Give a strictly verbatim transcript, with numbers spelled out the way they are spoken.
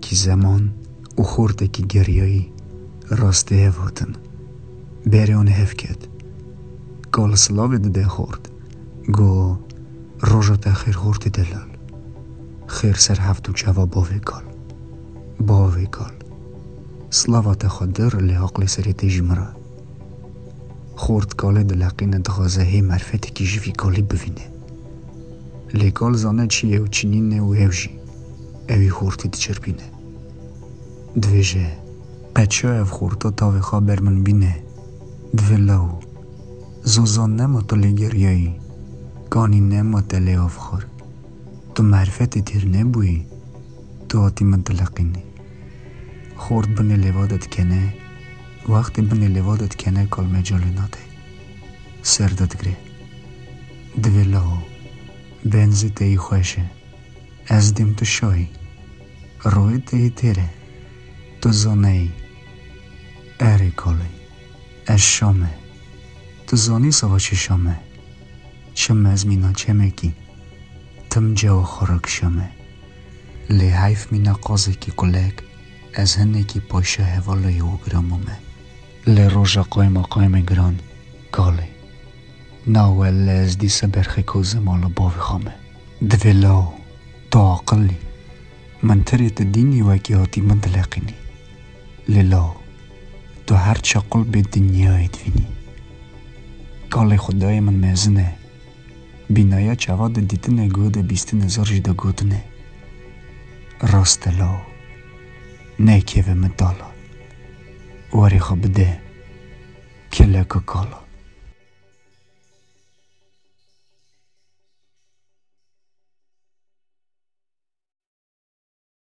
Kî zeman û xortekî geriyayî rastê hev hatin. Berê wan hev ket. Kal silavê dide xort. Go, roja te xêr xortê delal. Xêr ser heft û çava bavê kal. Bavê kal. Slava te xwedir lê aqlê serê te ji min re. Xort kalê dileqîne, dixwaze hê merfetekî ji vî kalî bivîne. Lê kal zane çi ye û çi nîne û ew jî ewî xortî diçirpîne. Divêje, qe çi ev xorta tavê xwe ber min bîne? Divê law, zozan nema tu lê geriyayî, kanî nema te lê av xwar. Tu merfetê têr nebûyî, tu hatî min dileqînî. Xort binê lêva de dikene, wextê binê lêva de dikene kal mecalê nade. Ser de digre. Divê lawo, benzê te yî xweş e. Ez dêm tu şayî. Royê te yê têr e. Tu zaneyî. Erê kalê. Ez şa me. Tu zanî savaşê şa me. Çi mezmîna çemekî. Tim cewa xwe re kişa me. Lê heyf mîna qazekî qulek, ez hinekî paşa hevalê û girama me. Lê roja qayma qayme giran, kalê. Na welle ez dîsa berxê kozê mala bavê xwe me. Divê law, tu aqilî. Min tirê tu dînî wekî hatî min dileqînî. Lê law, tu her çi qul bê dinyayê divînî. Kalê xwedayê min mezin e. Bînaya çava de dîtine, guh de bîstine, zor jî de gotine. Rast e law. Nekeve min dala. Warê xwe bide. Keleka kala.